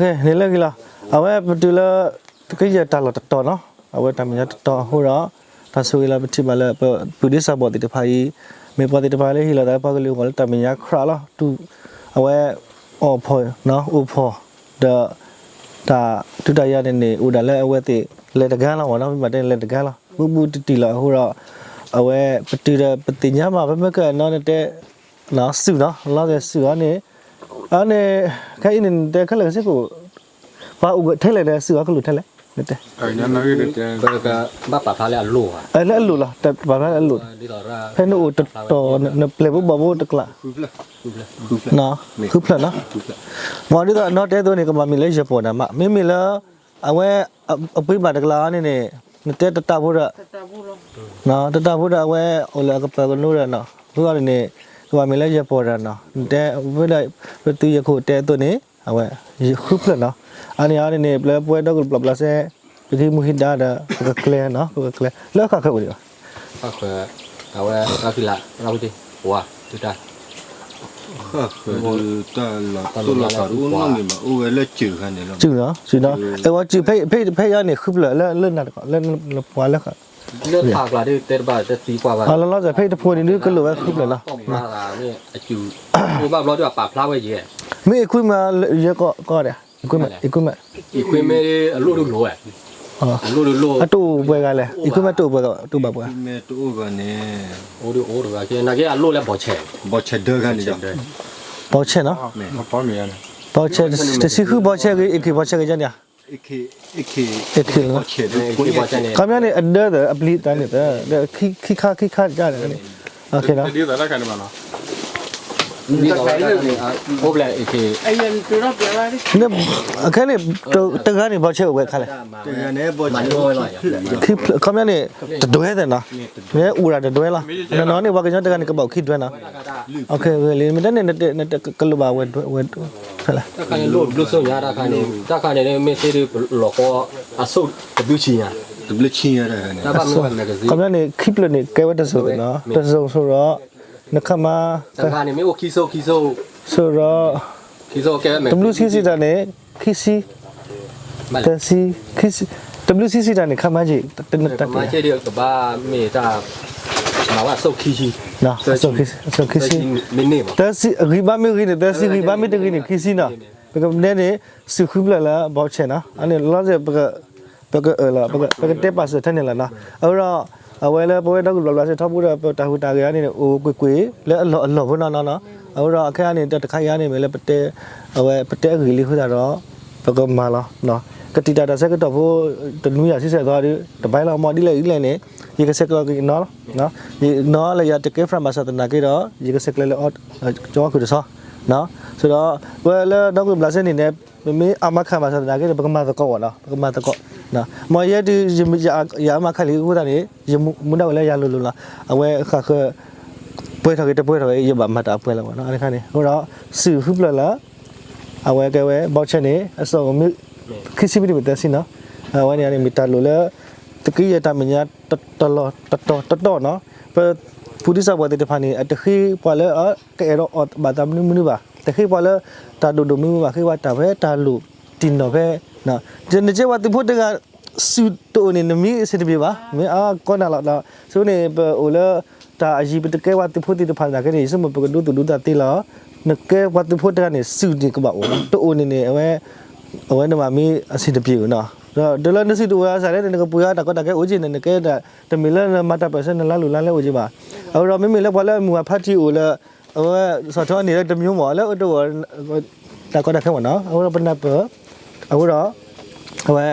န့ၣ်လၢဂ့ၤလီၤ. အဝဲပတုၤလၢ သုးကယဲၢ်တၢ်လီၢ်တတီၤနီၤ, အဝဲတၢ်မဲာ်ညါတတီၤအဃိဒီး တၢ်ဆိၣ်ဂ့ၤလၢပထံၣ်ဘၣ်လၢပပုၢ်ဒ့စၢ်ဘီၣ်သ့ၣ်တဖၣ်အံၤ, မ့ၢ်ပှၤသ့ၣ်တဖၣ်လၢဟ့ၣ်လီၤသးပှၤကလုာ်အဂီၢ်လၢတၢ်မဲာ်ညါခရးလီၤ. အဝဲ အိၣ်ဖှီၣ်, အိၣ်ဖှီၣ် ဒီး တၢ်ဒုးတၢ်ယၤန့ၣ်န့ၣ် အိၣ်ဒၣ်လၢအဝဲသ့ၣ်လဲၤတဂၤလီၤမ့ၢ်နီၤ, မ့ၢ်ဘၣ်တဲန့ၣ်လဲၤတဂၤလီၤ, ဘူးဘူးတံၢ်တံၢ်လီၤအဃိဒီး အဝဲပတုၤဒီးပသ့ၣ်ညါမး ပမ့ၢ်ကနီၤန့ၣ်တဲ စုၣ်နီၤ, လီၤသဲးစုၣ်အီၤန့ၣ်, အန့ၣ် ခဲအံၤန့ၣ် နတဲခဲလၢာ်ကစ့ၢ်ကီး ပှၤအိၣ်ထဲလဲၣ်ဒီး စုၣ်အီၤကလူးထဲလဲၣ်, နတဲ ဘၣ်ပာ်ဖျါလၢအလိၣ်ဘၣ်, လၢအလိၣ်လီၤ, ပာ်ဖျါလၢအလိၣ်, ဖဲနအိၣ်တတီၤ နပျဲၢ်ဘိဘီၣ်ဘိတကျး, ဃုဖျၢၣ်နီၤ, မ်ဒ်သိးနီၤတဲသိးန့ၣ် ကဘၣ်မ့ၢ်လၢယပီၢ်ဒၣ်မး, မ့မ့ၢ်လၢ အဝဲ အပှ့ၤဘၣ်တကလးအံၤန့ၣ်န့ၣ် နတဲတတၢ်ဖိဒီး တတၢ်ဖိဒီးအဝဲအိၣ်လၢအကပၤကနိဒီးနီၤ, ဃုအီၤန့ၣ်န့ၣ် ကဘၣ်မ့ၢ်လၢယပီၢ်ဒၣ်နီၤ, နတဲဝဲဒၣ် ပသုးယခိၣ်တဲအသိးန့ၣ် အဝဲ ဃုဖျၢၣ်နီၤ, အန့ၣ်အီၤန့ၣ်န့ၣ် ပျဲပဝဲဒီကလုာ်ဘျီၣ်ဘျီၣ်စဲ ပကဟံးမူဟံးဒါဒီး ပကကျဲနီၤ, ပကကျဲ လၢဃၣ်ဃၢၤအိၣ်ဒံးဘၣ်, အဝဲ ဃၣ်ဃၢၤဒုးတၢ်လီၢ်တိၢ်လီၤသးတအိၣ်နီတမံၤဘၣ်, အိၣ်ဝဲလၢစုၣ်ခါန့ၣ်လီၤ, စုၣ်နီၤ, စုၣ်နီၤ, အဝဲစုၣ်ဖဲ ဖဲ ဖဲယၤန့ၣ် ဃုဖျၢၣ်လၢ လၢနၤတကီး လၢနပှၤလၢဃၣ် လၢတၢ်ကျါဒ်တဲတဘၣ်တသံကွၢ်ဘၣ်, လီၤလီၤဆီဆီဖဲတဖိန့ၣ်ဒုးကလိၣ်ဝဲဃုဖျၢၣ်လီၤ, မ့ၢ် မ့ၢ် equipment အလိၣ်တလိၣ်ဝဲ, အလိၣ်တလိၣ် အတအိၣ်ပှဲၤဂၤလဲၣ်, equipment တအိၣ်ပှဲၤဂၤ တအိၣ်ဘၣ်ပှဲၤ, နာ်က့အလိၣ်လၢဘီၣ်ဆဲး, ဘီၣ်ဆဲးနီၤ, ဘီၣ်ဆဲး တဆံဃုဘီၣ်ဆဲးဂ့ၤ AK ဘီၣ်ဆဲးဂ့ၤန့ၣ် ခီပညီန့ၣ် အဒၢသၢ အပျံၤတၢ်န့ၣ်သၢ ဒီးခံခါခံခါတၢ်န့ၣ်, အခဲန့ၣ် တဂၤန့ၣ် ဘီၣ်ဆဲးအိၣ်ဝဲခါလဲၣ်, ခီပညီန့ၣ် တဒွဲသၢနီၤ, မ့ၢ်အိၣ်ဒၣ်တဒွဲလီၤ, နီၤနီၤန့ၣ် ပှၤကညီတဂၤန့ၣ် ကဘၣ်အိၣ်ခံဒွဲနီၤ, မ့ၢ်တဲန့ၣ် ကလိၣ်ဘၣ်ဝဲ ဝဲ တၢ်ခါန့ၣ် တၢ်ခါန့ၣ် မ့ၢ်သ့ဒ်လီၤကီ အဆိၣ်တဘျုးဆံညါ, ခီပညီန့ၣ် ခံဖျၢၣ်န့ၣ် ကဲဝဲတစိၤသ့ၣ်နီၤ, တစိၤစိၤဒီး နခါမါ တဂၤန့ၣ် မ့ၢ်အိၣ်ခံစိခံစိ, စိၤဒီး တဘျုးခံဆံတၢ်န့ၣ် ခံဆံ, တဆံ, ခံဆံ, တဘျုးခံဆံတၢ်န့ၣ် ခါမါက့ၤ, တ သၢဆံ, ဂံၢ်ဘါမ့ၢ်ဂံၢ်န့ၣ် သၢဆံ, ဂံၢ်ဘါမ့ၢ်တဂ့ၤန့ၣ် ခံဆံနီၤ, ပကတဲန့ၣ် စုၣ်ဃုဖျၢၣ်လၢ ဘီၣ်ဆဲးနီၤ, အန့ၣ်လီၤစဲၣ် ပကအၢၣ်လီၤ ပကတဲပာ်စၢၤထဲန့ၣ်လီၤနီၤ, အဃိဒီး အဝဲလၢပဝဲဒီကလုာ်ဘျီၣ်ဘျီၣ်စဲထီဘိဒီး ပတၢ်ဟူးတၢ်ဂဲၤအံၤန့ၣ် အိၣ်ကွ့ၢ်ကွ့ၢ်လၢအလီၢ်အလီၢ်ဖိနီၤနီၤနီၤ, အဃိဒီး အခဲအံၤန့ၣ် တၢ်တခါအံၤန့ၣ် မ့ၢ်လၢပတဲ အဝဲပတဲအဂ့ၢ်လံအဃိသတးဒီး ပကမၤလီၤ, ကတံာ်တာ်တၢ်ဆၢကတီၢ်ဖိ တနွံယၤဆံဆဲးသီဒီး တဘၣ်လီၤ မ့ၢ်ဒ်လဲၣ်ဒ်လဲၣ်န့ၣ် ယကဆဲးကျိးက့ၤနီၤလီၤ, ယနီၤလၢယၤတကဲ from ဘၣ်ဆၣ်သနာ်က့ဒီး ယကဆဲးကျိးလၢ ကၠီဝါခုၣ်တဆီ, ဆိဒီး ပဝဲလၢဒီကလုာ်ဘျီၣ်စဲန့ၣ်န့ၣ် ပမ့ၢ်အါမးခါဘၣ်ဆၣ်သနာ်က့ဒီး ပကမၤသကိးဝဲနီၤ, ပကမၤသကိး, မ်ယဲဒုး ယအါမးခါလံအဃိသတးန့ၣ် ယမူဒါဝဲလၢယၤလိၤလိၤလီၤ, အဝဲဃၣ်ဃၢၤ ပှဲၤထီၣ်ဂ့ၤတပှဲၤထီၣ်ဂ့ၤ ယဘၣ်မၤတၢ်အပှဲၤလီၤမ့ၢ်နီၤ, အန့ၣ်ခါန့ၣ် အဃိဒီး စုၣ်ဃုဖျၢၣ်လၢ အဝဲကဲဝဲ ဘီၣ်ဆဲးန့ၣ် အစီၣ်အိၣ်မ့ၢ် ခံဆံမ့တမ့ၢ်သၢဆံနီၤ, အဝဲန့ၣ်န့ၣ် မ့ၢ်တၢ်လိၣ်လၢ သုးကယဲၢ်တၢ်မဲာ်ညါ တလီၢ်တတီၤတတီၤနီၤ, ပပုၢ်ဒ့စၢ်ဘီၣ်သ့ၣ်တဖၣ်န့ၣ် အတဃ့ပှၤလၢ ကအဲၣ်ဒိးအီၣ်ဘၣ်သးမနုၤမနုၤဘၣ်, တဃ့ပှၤလၢ တၢ်ဒိၣ်ဒိၣ်မုၢ်မုၢ်ဘၣ်, ဃ့ပှၤတၢ်ဖဲတၢ်လိၣ်တံၢ်နီၢ်ဖဲ နကဲပှၤသုးဖိတဂၤ စုၣ်တအိၣ်န့ၣ် နမံအဆ့ၣ်တဘ့ၣ်ဘၣ်, မ့ၢ်အါကီနၤလီၤ, ဆိန့ၣ် ပအိၣ်လၢ တၢ်အယံၤပတကဲပှၤသုးဖိသ့ၣ်တဖၣ်နာ်က့န့ၣ် ယဆိကမိၣ်ပကဒိသူၣ်ဒိသးသ့လီၤ, နကဲပှၤသုးဖိတဂၤန့ၣ် စုၣ်န့ၣ်ကဘၣ်အိၣ်, တအိၣ်န့ၣ်န့ၣ် အဝဲ အဝဲနဘၣ်မံအဆ့ၣ်တဘ့ၣ်နီၤ, ဒီးလၢနစုၣ်တအိၣ်အစးလဲၣ်န့ၣ် နကပှ့ၤအတၢ်ကီတၢ်ခဲအိၣ်က့န့ၣ် နကဲ တမ့ၢ်လၢနမၤတၢ်ပၢၢ်ဆၢနလါလူၢ်လါလဲအိၣ်က့ဘၣ်, အဃိဒီးမ့မ့ၢ်လၢပှၤလၢအမုၢ်အဖါတံၢ်အိၣ်လၢ အဝဲ စီၤထီန့ၣ်လၢတမံၤမ့ၢ်လၢအတအိၣ် တၢ်ကီတၢ်ခဲမ့ၢ်နီၤ, အဃိဒီးပနၢ်ပၢၢ် အဃိဒီး အဝဲ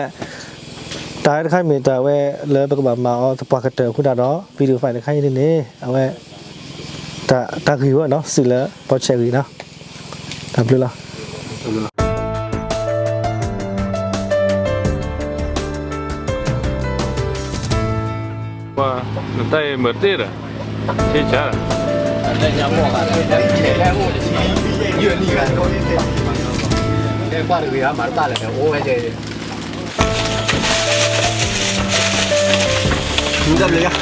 တၢ်တခါမ့ၢ်တၢ်ဝဲလၢပကဘၣ်မၤအီၤသပှၢ်ကတၢၢ်အဃိသတးဒီး video file တခါအံၤန့ၣ်န့ၣ် အဝဲ တၢ်ဂ့ၢ်ဝဲနီၤ စုၣ်လၢဘီၣ်ဆဲးဂ့ၢ်နီၤ, တၢ်ဘျုးလီၤ. နတၢ်အံၤမၤတ့ၢ်ဒီး ဆ့ဆါ ကွၢ်တဂ့ၤအမၤတဘၣ်လၢၤ အိၣ်ဝဲကဲ မူဒါဘျဲၣ်ယါ